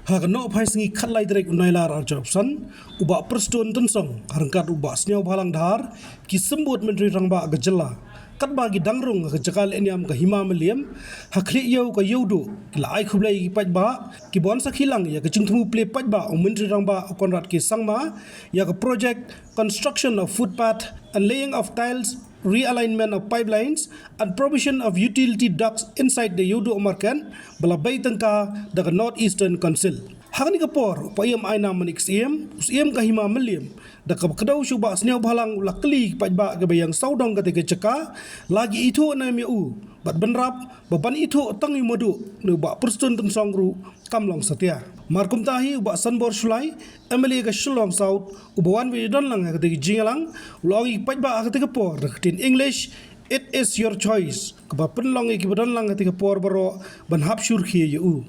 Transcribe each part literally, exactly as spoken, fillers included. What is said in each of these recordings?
Ha ka Nohphaisngi khatlai tarik u Nailar arphew san, u Bah Prestone Tynsong, ha ryngkat u Bah Sniawbhalang Dhar, ki symbud Myntri Rangbah ka jylla, katba ki dang rung ha ka jaka lehniam ka Hima Mylliem, ha khlieh ïew ka Ïewduh, ki la ai khublei ïa ki paidbah, kiban sakhi lang ïa ka jingthmu plie paidbah u Myntri Rangbah u Conrad K Sangma, ïa ka project construction of footpath and laying of tiles, realignment of pipelines and provision of utility ducts inside the Ïewduh market, ba la bei tyngka da ka North Eastern Council. Ha kane ka por, u Paiem Aina Manik Syiem, u Syiem ka Hima Mylliem, da kaba kdew sha u Bah Sniawbhalang u la kylli ki paidbah kiba ïeng sawdong kata ka jaka, la ki ithuh ne em ïa u, bad bynrap, ba ban ithuh tang ïa u Maduh, ne u Bah Prestone Tynsong ruh, kam long satia. Mar kumta hi u Bah Sanbor Shullai, M L A ka Shillong South, uba wan ban ïadon lang ha kata ka jingïalang, u la ong ïa ki paidbah ha kata ka por da ka ktien English, "It is your choice." Kaba pynlong ïa kiba don lang ha kata ka por baroh ban hap shyrkhei ïa u.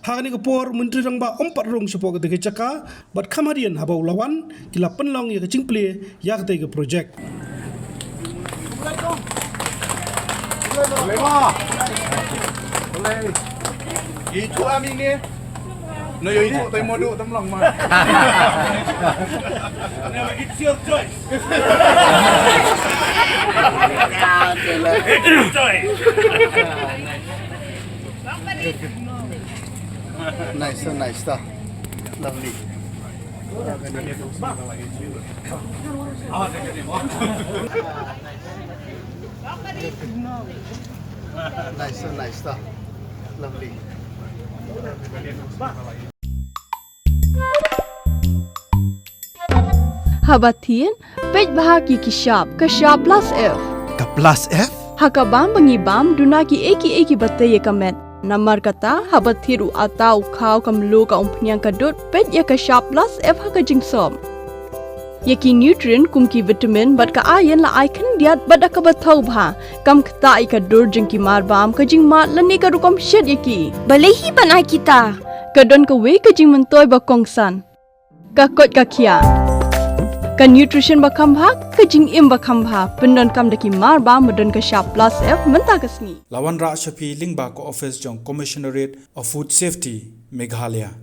Ha kane ka por Myntri Rangbah um pat rung shapoh kata ka jaka, bad kham hadien haba u la wan, ki la pynlong ïa ka jingplie ïa kata ka project. Boleh, ma. Boleh. Itu ami ni. No, yo itu tai modu tam lang, ma. It's your choice. It's your choice. Nice, so nice stuff. Lovely. Nice, so nice stuff. Lovely. Haba thied, peit bha ïa ki shap, ka shap plus F. Ka plus F? Ha ka bam ba ngi bam, duna kiei kiei kiba tei ïa ka met. Namar kata, haba thied u atta u khaw ka mluh ka umphniang ka dud, peit ïa ka shap plus F ha ka jingsop. Ïa ki nutrient kum ki vitamin bad ka iron la ai khyndiat bad da kaba thaw bha. Kam ktah ïa ka dur jong ki mar bam, ka jingmad lane ka rukom shet ïa ki. Balei hi ban ai kita? Ka don kawei ka jingmyntoi ba kongsan. Ka koit ka khiah. Ka nutrition ba kham bha, ka jingim ba kham bha. Pyndonkam da ki mar bam ba don ka shap plus F mynta ka sngi. La wanrah sha phi lyngba ka office jong Commissionerate of Food Safety, Meghalaya.